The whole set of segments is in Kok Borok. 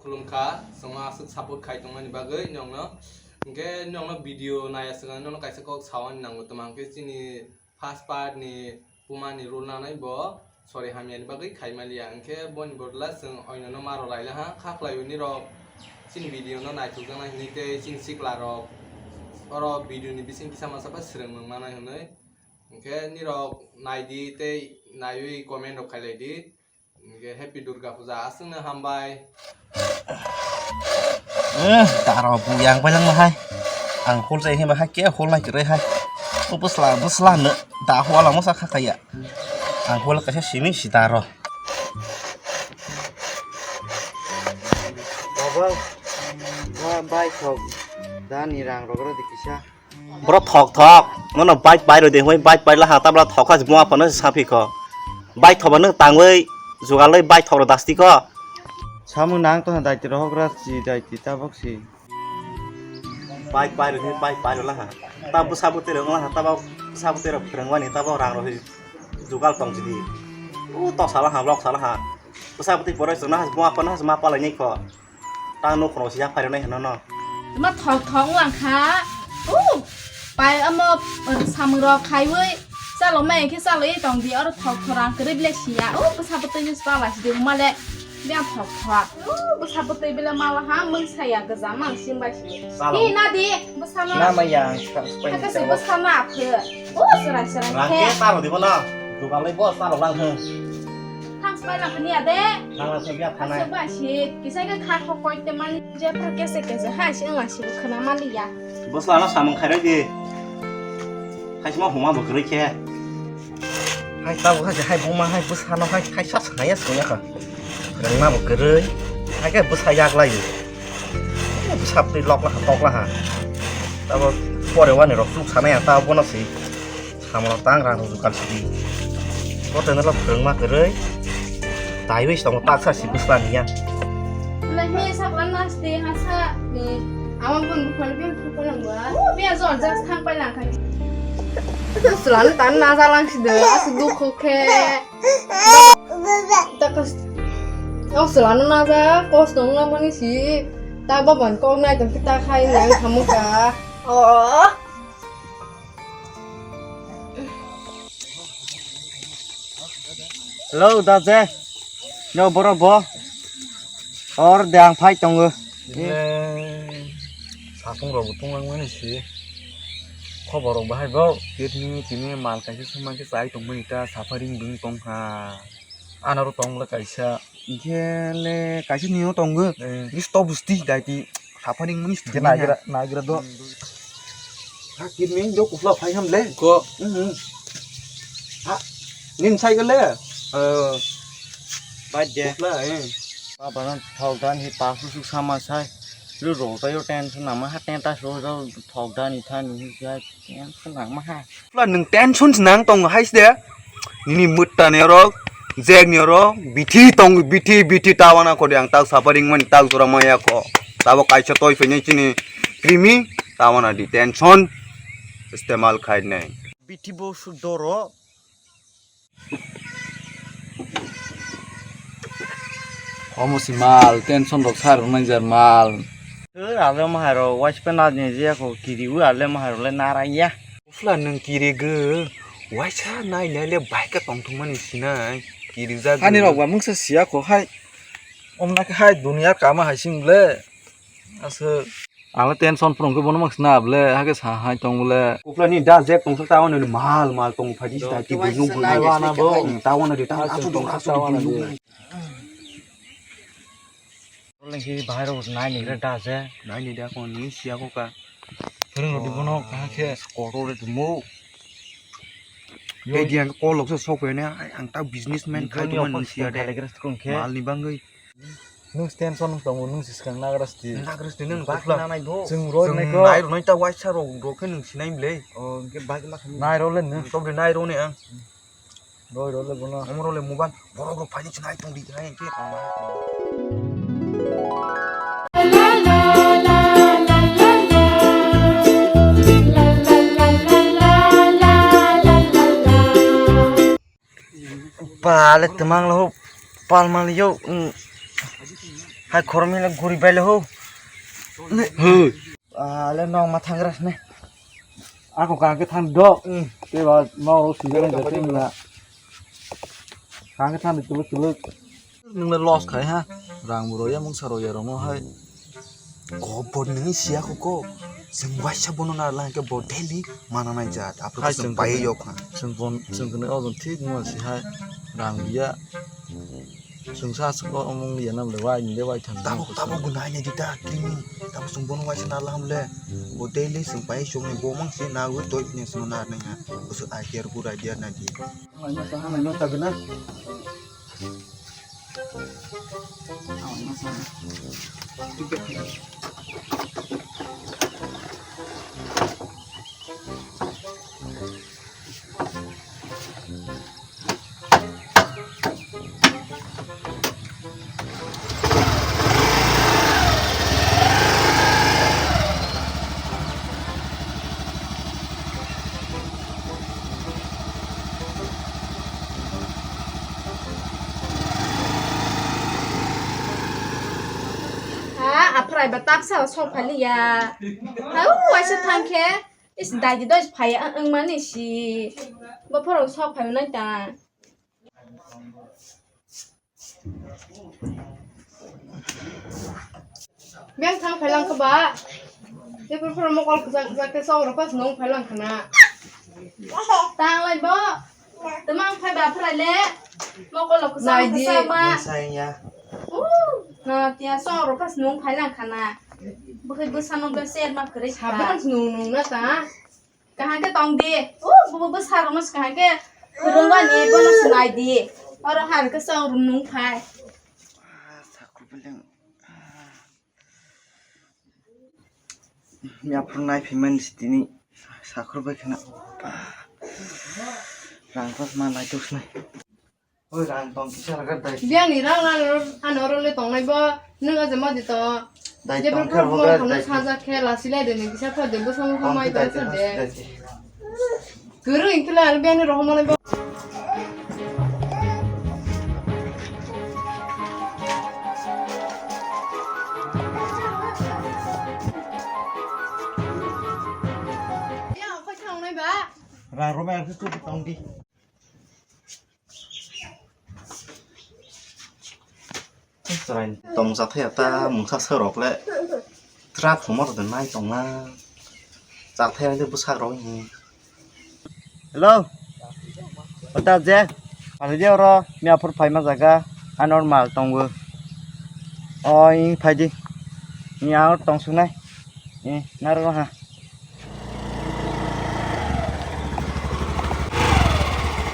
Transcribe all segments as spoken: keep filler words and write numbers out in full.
Khulumkha, chwngno aswk support khai tongmani bagwi nokno. Hinkhe nokno video naiya swkang nokno kaisa kok sawani nango, tamo hinkhe chini first part ni puma ni role nanai bo sori hamya ni bagwi khai maliya. Hinkhe boni bodol o chwng oino no maro laila ha, kha khlai o nirok chini video no naithok jaknai hinwi tei chini sikla rok oro video ni bising kisa masa bai swrwng mung manai hinwi. Hinkhe nirok naidi tei naiwi comment rok khailai di. Hinkhe Happy Durga Puja, aswkno hambai. Eh, daro buyang bai langma hai. Ang hol jai hima hai, ke hol nai kwrwi hai. O bwsla, bwsla no da hol ang masa kha kaya. Ang hol kaisa simi si daro. Baba, ba bai thok da ni rang rok ro di kisa. Bro thok thok, nono bike pai rw de, hoi bike pai la ha, tabla thok ha, buma phano sapi kho. Bike thoba nung tangwi, jugalwi bike thok rw dasti kho. Samung nang to daiti rohok ra si, daiti tabok si. Bike pai rw, hoi bike pai rw la ha. Tab bwsa bwtwi rw la ha, tabok bwsa bwtwi rw phrwng wani, tabok rang rw hoi jugal tong sidi. U tok sala ha, lok sala ha. Bwsa bwtwi poroi chwngna ha, buma phano ha, ma palai nai kho. Tang nuk khoro siya phai rwnai hino no. Ma thok thok wng kha. U, pai amo samung rok khaiwi chalo mai khe chalo ye tong di, oro thok thok rang kwrwi ble siya. U, bwsa bwtwi ni spa la sidi male bia thok thok. U, bwsa bwtwi bile mala ha mung saya gajang mang sim bai si. Chalo. Ni na di bwsa no. Na ma yang ska spai. Kaka si bwsa na phe. U, sura sura khe. Rang ke taro di bono. Jugal lai bo chalo lang he. Thang spai lang khani ya de. Nang la se bia thanai. Aswk ba si, kisa khe kha kho koi te mani je pha kese kese hai si wng si khna mali ya. Bwsla no samung khairoi di. Hai sima huma bo kwrwi khe. Hai tabo hai hai buma hai bwsa no hai hai sa sa ya so ya kha. Rang ma bo kwrwi. Hai khe bwsa yak lai. Bwsa bwtwi lok la ha tok la ha. Tabo pore wani rok tuk sana ya tabo bono si. Samano tang rang rok jukal sidi. Kote no lok phwrwngma kwrwi. Taiwi tongo taksa si bwsla niya. Wala he sakla naste hasa ni ama bon bukhol biya bukhol nangwa. O biya jor jas thang pai lang kha. Sulano tan na jalang sidi asu dukho khe. Takas. O sulano na ja kos nong lamani si. Ta baban kok nai tong kita khai nang khamuka. O. Hello, da je. No, boro bo. Or de ang phai tongo. Sapung rok bo tong lang mani si. Khobor rok bahai bo. Tini, tini mal kaisa sumang khe chai tong mani ta, suffering bung tong ha. Anaro tong le kaisa. Inkhe le kaisa nino tongo. Eh. Bini stop busti daiti. Saphani muni stop nagira, nagira do. Ha, kini do kufla phai ham le. Ko. Mhm. Ha, nin sai gele. Eh. Bad de. Kufla, eh. Baba na thok dan hi pasu su sama sai. Lu ro ta yo tension nama ha ten ta so thok dan i than hi sai. Tension nang ma ha. Pula nwng tension se nang tong hai se de. Nini mutta ni oro, jeg ni oro, bithi tong, bithi, bithi tawana kodi ang tak sapa ring mani tak jora maya ko. Tabo kaisa toi phai nai chini krimi tawana di tension istemal khai nai. Bithi bo su doro. Omo si mal, tension rok sa rok nang jar mal. O ale mahai rok waispe na ni je ko kiri o ale mahai rok le nara ya. Ufla nwng kiri go, waisa nai nai le bai ka tong thung mani sinai, kiri ja go. Ani rok ba mungsa siya ko hai. Om na ke hai dunia kama hai sing le. Asa. Ang le tension phwrwng khe bono maksina ble, hake sa hai tong le. Uplani da jek tong sa tao nini mal mal tong phai di sta ki buino buino. Wana bo. Tao na de tao asu dong asu dong. Lengki bahai rok nai ni da je. Nai ni da ko ni sia ko ka. Phwrwng rok di bono ka khe. Kotor de mo. Ei di ang call lok sok sok ne ang ta businessman khai tong man sia de. Mal ni bangwi. Nwng tension tongo, nwng si swkang nagra sti. Nagra sti nwng bak na nai do. Chwng roi nai ko. Nai roi nai ta waisa rok rok khe nwng sinai mle. O, hwnkhe bak na khamwi. Nai role nwng. Sob de nai rone ang. Roi role bono. Omo role mobile borok rok phai sinai tong di hai hwnkhe. Pale temang lo pal mal yo. Hai khoroknwi le guri baile ho. Hoi. Ale nong ma thangra sne. Ako kang ke thang do. Hmm. Te ba nong ro singa ne te na. Kang ke thang tulo tulo. Nung le loss khai ha. Rang buro ya mung saro ya romo hai. Ko bo nung siya ko ko. Seng waisa bono na lang ke bo daily mana nai jat. Apro hai seng pai yok ha. Seng bon seng kene o thik mo si hai. Rang biya. Chwngsa aswk o wng ya nam le wai ni le wai thang. Tabuk tabuk guna ya di ta krimi. Tabuk chwng bono waisa na laham le. Bo daily chwng pai chwng ni bo mang se na wi toi ni chwng na nai ha. Bo se idea good idea na di. Hamai ma sa, hamai ma sa guna. Ha, aphrai ba tapsa o sok phali ya. Ha, u waisa thang khe. Is daidi doi phai ang mani si. Bo phoro sok phai nai ta. Beng thang phai lang kha ba. Te phoro phoro mokol kisa kisa ke sok rok pas nong phai lang khana. Tang lai bo. Tamang phai ba phrai le. Mokol kisa kisa ma. Nai di. Nai sai ya. Uh, na tia sok rok pas nong phai lang khana. Bwkhai bwsano bese ma kwrwi kha. Sabran nung nung na ta. Kaham khe tong di. O bo bwsa rok no kaham khe kwrwng ani bono swlai di. Oro har khe chwng rung nung phai. Miya phuru nai phimani sitini sakhur bai khana. Rang pas ma nai tus nai. Oi, rang tong kisa ragar dai. Biyang ni rang ano, ano oro le tongnai bo, nung aje ma di to. Dai jebro tong khe phuru rogar mo dai. Sajak khe lasi lai de ni kisa pha de bo samo kha mai tong khe dai sa de. Guru inkila al biyang ni rohom mo bo. Biyang khoi thangnai ba. Rang roma ang khe tong di. Chwrai tong chathai ta mungsa sir rok le truck huma rok nai tong na chathai de bwsak rok hi. Hello. Ota je. Ani je oro miya phur phaima jaga anormal tongo. Oi phai di. Miya tong sunai. Eh, naro ha.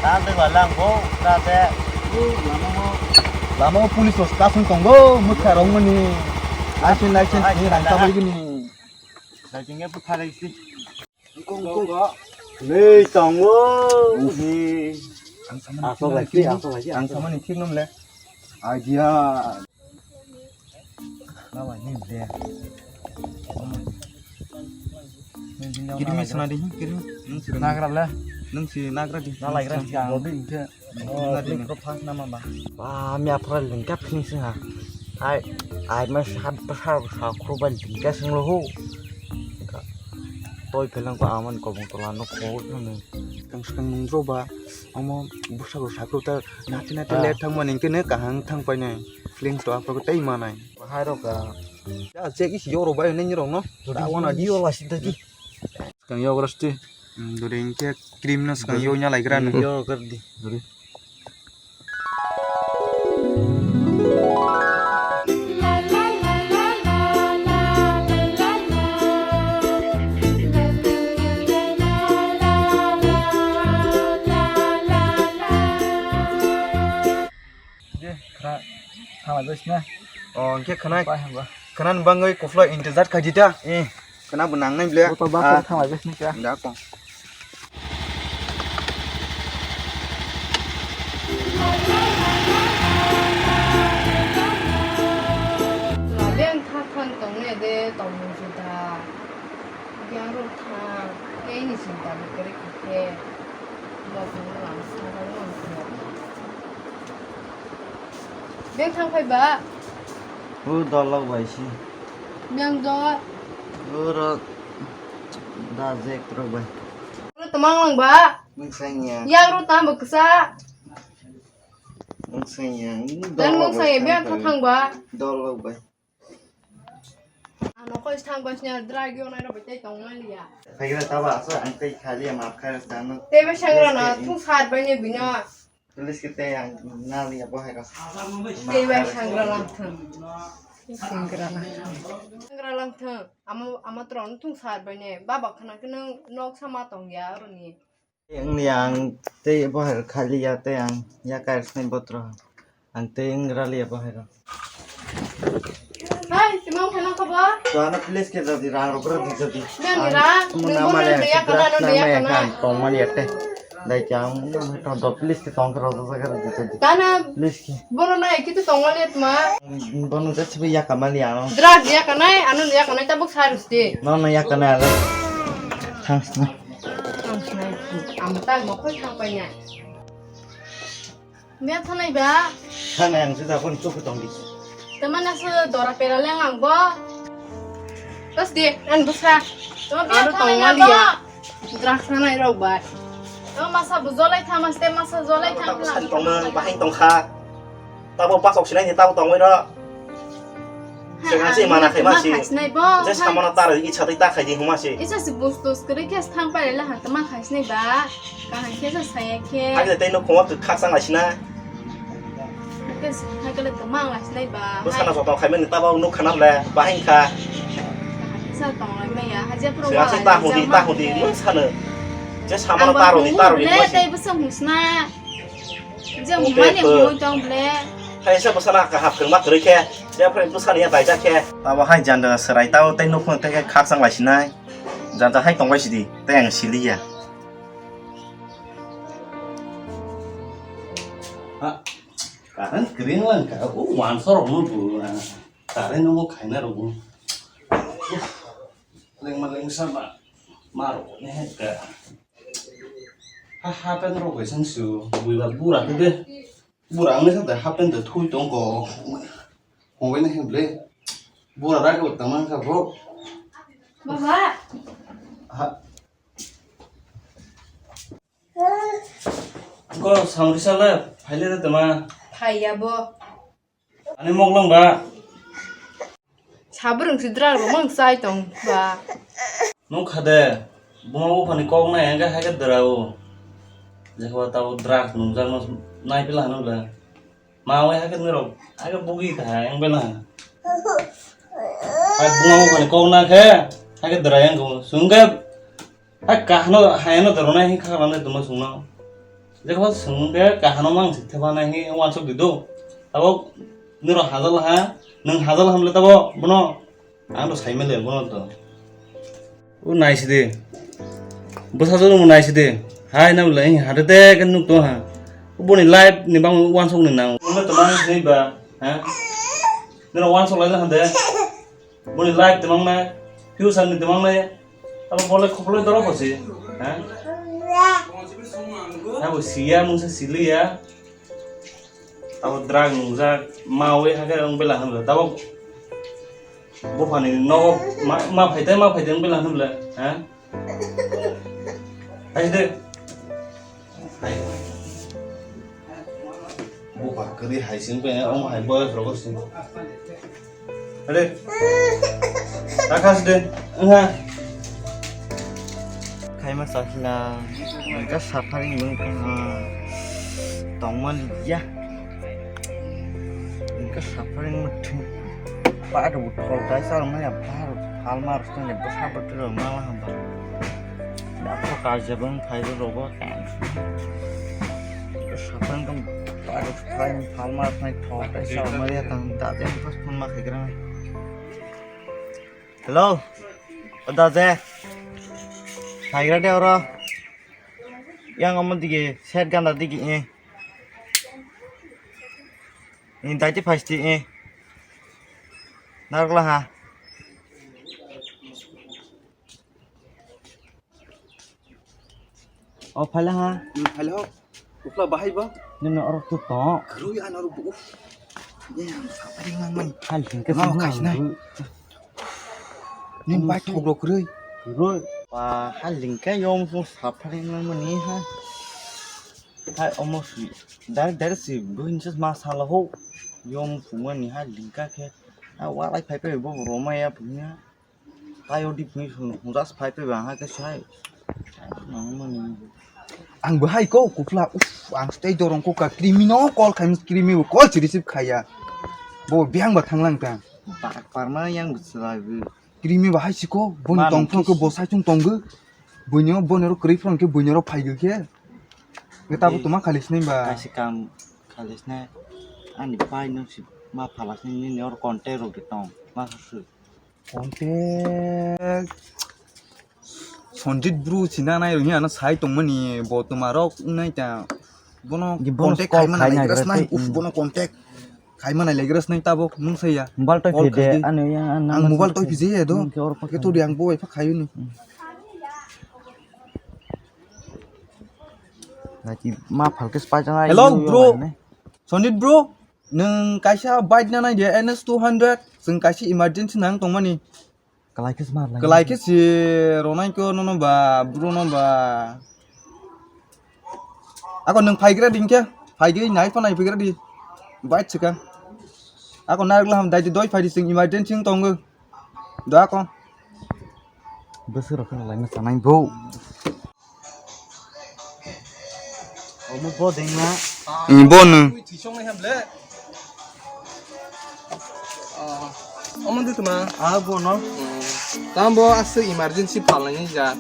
Tang tei ba lang bo, ta te. Lama o police rok kasung tongo, mukha rok mani. License, license ni rang ta bai gini. License e bukha lai si. Nei tongo. Ni. Aso lai si, aso lai si. Ang sama ni thik nom le. Idea. Kirimi suna di, kirimi. Nung si nagra le. Nung si nagra di. Na lai gra si ang. Bobi inkhe. Oh, na di ni. Pro phang nama ba. Ba, mi aphra lingka phini sing ha. Ai, ai ma sab sa sa khro ba lingka sing lo ho. Toi phelang ko aman ko bong tola no kho no. Kang skang nung jo ba. Omo bwswk rok sakhup ta nati nati le thangmani hwnkhe kaham thang painai. Feelings rok aphuru tei manai. Bahai rok ka. Ya, check isi yorok bai nini rok no. Jodi ta wana yo di. Yo la sida di. Skang yo gras di. Hmm, dori hwnkhe cream no skang yo nya lai gra no. Yo gras di. Dori. Khana, khana bai sina. O, hwnkhe khana, bai hamba. Khana ni bagwi kufla intezar khai di ta. Eh, khana bo nang nai ble. Bo to ba khana bai sina kya? Da kong. Laben thak thang tong ne de tong juda. Yang rok thang. Kei ni sinta ni kere khe. Mo thang lang sa lang mo. Beng thang phai ba. O dolok bai si. Biyang do. Oro da jek rok bai. Oro tamang lang ba. Nwng sanya. Yak ro tam bo ksa. Nwng sanya. Dan nwng sanya biyang kha thang ba. Dolok bai. Ano koi thang ba snya drag yo nai ro bai tei tong man ya. Phagra ta ba asa ang tei khali ma kha sa no. Tei ba sangra na thung sat bai ne bina. Police ke tei ang naliya bohai rok. Tei bai sangra lang thang. Sangra lang thang. Sangra lang thang. Amo, amo tron thung sar bai ne. Baba khana ke nang nok sama tong ya aro ni. Ang ni ang tei bohai rok khali ya tei ang ya kai snai botro. Ang tei ang raliya bohai rok. Hai, simang khana khaba? Tuana police ke jadi rang rok rok di jadi. Nang ni rang, nung bono ya kana, nung ya kana. Tong mani ate. Dai chang, to do please ke tong karo do karo di to di. Kana please ke. Bono na eki to tong mali atma. Bono ja sibi ya kamali ano. Drug ya kanai, ano ya kanai tabuk sarus de. No no ya kanai ale. Thanks na. Thanks na. Amta mo koi thang pai na. Bia thanai ba. Thanai ang sida kon chuk tong di. Tamana se dora pera leng ang bo. Terus di, an busa. Tama bia thanai ba. Drugs nanai rok bai. Tama masa bu jolai tha, maste masa jolai tha. Tabo sani tongmang, bahai tongkha. Tabo pasok sinai ni tabo tongwi ro. Sengha se mana khai ma si. Je samana tar i chhatwi ta khai di huma si. Isa se bus tus kre khe thang pai la ha tama khai sinai ba. Kaham khe sa saya khe. Hai tei no khoma khak sang lai sina. Khe hai kale tama ang lai sinai ba. Bus kana jotong khai mani tabo nuk khana le bahai kha. Sa tong lai maya. Haja pro. Sengha se ta hudi ta hudi mun sana. Je samana tar hudi tar hudi. Le tei bus musna. Je mani hudi tong le. Hai sa bus na ka hap khang ma kre khe. Je pre bus kana ya dai ja khe. Tabo hai janda serai tabo tei nuk khon tei khe khak sang lai sinai. Janja hai tongbai sidi, tei ang siliya. Ha, current kring lang ka, o wansa rok no bu, current no khaina rok bu. Lengma lengsa ma, ma rok ne ka. Ha, ha pen rok bai sang su, bui ba bura de. Bura ang nesa da happen da thui tong ko. Hongbai na hemble. Bura ra ko tamang ka bro. Baba. Ha. Ko samri sala phaile da tama. Phaiya bo. Ani mok lang ba. Sabrung si drug rok mang chai tong ba. Nung kha de, buma buphani kok nai hwnkhe hai khe dra o. Jekhe tabo drug nungjak no nai pila hano le. Ma oi hai khe nirok, hai khe bugi kha yang bela. Hai buma buphani kok na khe, hai khe dra yang ko. Sungkhe Hai kahno, hai ano dorona hin kha rane tuma sungno. Jekho sung de kahno mang si theba na hi wansuk di do. Tabo niro hajal ha, nung hajal hamle tabo bono. Ang to sai mele bono to. U nai si de. Bwsa jonu mo nai si de. Hai na le hin hade de ke nuk to ha. Boni life ni bang wansuk ni nang. Mo to mang si ba, ha? Niro wansuk lai hande. Boni life tongmang nai, future ni tongmang nai, abo bole khopoloi dorok hosi, ha? Abo siya mungsa siliya, abo drug nungjak, ma oi hakhe wng bela hwnle, tabok buphani nogo ma, ma phaite, ma phaite wng bela hwnle, ha? Hai de. Hai. Buphang kwrwi hai sing pai, omo hai boyos rogo sing. Ade. Takas de. Wngha. Khaima sakla. Wngkha suffering wngkha. Tongma liya. Wngkha suffering muthung. Pato bo thol kaisa rwmani ya, phalma rwstani bwsa bwtwi rok mala hwnba. Yapha kaijabang phai rw rogo. Bwsa bwtwi rok pato phalma rwstani thol kaisa rwmani ya, tang dajeng bwsa phunma khaigra nai. Hello, o daje. Khaigra de oro. Yang omo dige, set ganda dige, eh. Ni daiti phaisti, eh. Narwkla ha. O phaila ha. Hmm, phaila ho. Ufla bahai ba? Nini oro tu to. Khrui an oro bu. Uf. Yang saparing nang mani. Hal hingke Mama sini kaisna. Nang. Ning bai thok rok roi. Roi. Ba hal hingke yom so saparing nang mani ha. Hai omo si. Dar dar si buin ses masala ho. Yom sumani hal hingka ke. A walai phai phai bo roma ya punya. Tayo di phi sung hung jas phai phai bang ha ke sai. Ang mani. Ang bo hai ko kufla uf ang stay dorong ko ka krimi no call khai krimi bo call si receive khaya. Bo biang ba thanglang ta. Bak parma yang bwswlai bo. Krimi ba hai siko boni Ma tong phang ke nungkis. Bo sai chung tong go. Boino bono ro kri phang ke boino ro phai go ke. Ke tabo Di. Tuma khali sinai ba. Kaisa kam khali sinai. Ani pai no si ma phala sinai ni or contact ro ke tong. Ma su. Contact Sanjit Bru sina nai roni ano sai tongmani bo tuma rok nai ta bono Di bono contact call khai mana khai nai nai gra sinai tei, uf mm. Bono contact khai mana nai gra sinai tabok mung sai ya. Mobile toi call phede khai di. Ano ya ano Ang mobile toi phije ya do. Mung ke or Ke to di ang bo bai pha khayu ni. Mm. Naki ma phalke spajang ai Hello, yo, yo, bro. Ai ne. Sanjit bro, nung kaisa bike na nai de N S two hundred, sung kaisa emergency nang tongmani. Kalai khe smart lai. Kalai khe si ronai ko nono ba, bro no ba. Ako nung phaigra ding khe, phaigwi nai pha nai phagra di. Bike chika. Ako narikla ham dai di doi phai di sing emergency wng tongo. Da ako. Bwswk rok kheno laina chanai bo. Omo bo dengna. Ni bo nung. Omo de tuma. Ah, bo no. Tam bo aswk emergency phalnani ja.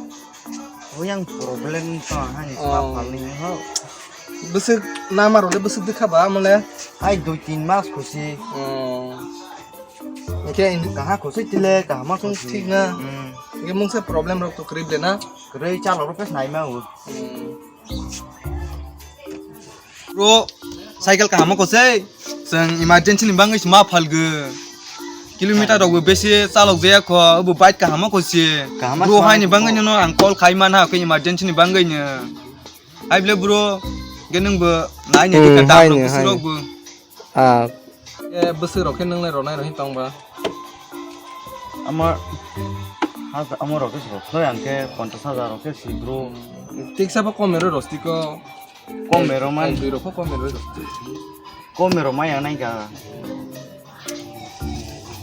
Bo yang problem to hani Oh. Phalnani ho. Bwswk nama role bwswk dikha ba mole. Ai dui tin mas khusi. Oh. Oke, ini kaha khusi tile, kaha ma khusi. Thik na. Hmm. Oke, mungsa problem rok to krib de na. Kroi chalo rok pes naima o. Hmm. Bro, cycle kaham kho se. Chwng emergency ni bangwi sima phalgo. Kilometer rok bo besi chalok jaya kho, bo bike kaham kho se. Kaham Bro, sima hai ni kho. Bangwi no ang call khai man ha, khe emergency ni bangwi no. Hai ble bro, ge nung bo nai ni Hmm, ka hai dam ni, rok hai ni. Rok bo. Ah. E bwswk rok khe nung le ronai rohi tong ba. Amar haja amar rok khe rok khe ang khe ponchash hajar rok khe si bro. Tiksa bo kom ero rosti ko. Kom ero man. Dui rok ko kom ero rosti. Kom ero maya nai ka.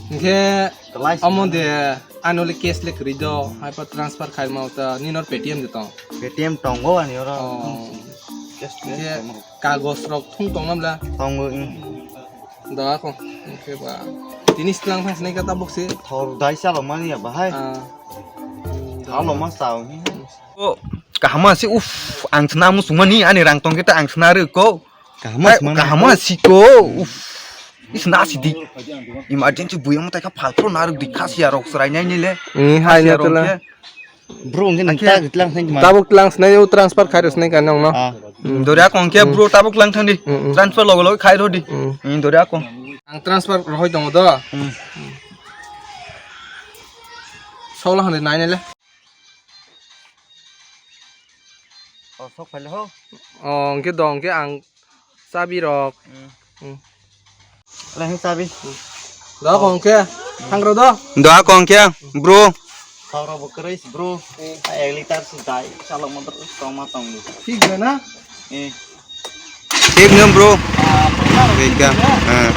Hingkhe Kalai si amo de ano le cash le kwrwi do, hai pa transfer khai ma ta ni nor Paytm de tong. Paytm tongo ani oro. Oh. Cash le Hingkhe tongo. Kagos rok thung tong nam la. Tongo. Da ko. Hingkhe ba. Tini slang phas nai ka tabuk se. Thor dai chalo mani ya bahai. Ah. Chalo ma sao ni. O kahama se uf ang thna musung mani ani rang tong khe ta ang thna rw ko. Kahama Hai, sima kahama nang siko. Uf. Is na sidi. Emergency buyang tai kha phalpro naruk di khasiya rok serai nai nile. Ni hai Khasiya na rok tela. Khe. Bro ngi nang Akhe. Ta gitlang thang ma. Tabuk tlang snai o transfer khai rw snai ka nang no. Ah. Hmm. Dori akong khe bro tabuk lang thang di. Hmm, hmm. Transfer logo logo khai rw di. Hmm. Hmm, dori akong. Ang transfer rohoi tongo do. Hmm. Solo hande nai nile. O sok phai le ho. O hwnkhe do hwnkhe ang chabi rok. Hmm. Hmm. Le hwnkhe chabi. Do ko hwnkhe thang rw do. Do ko hwnkhe bro. Sok rok bo kwrwi si bro. Hmm. A ek liter si dai chalok ma tong ma tong. Thik de na? Eh. Thik no bro. Ah, Thik ka. Ah.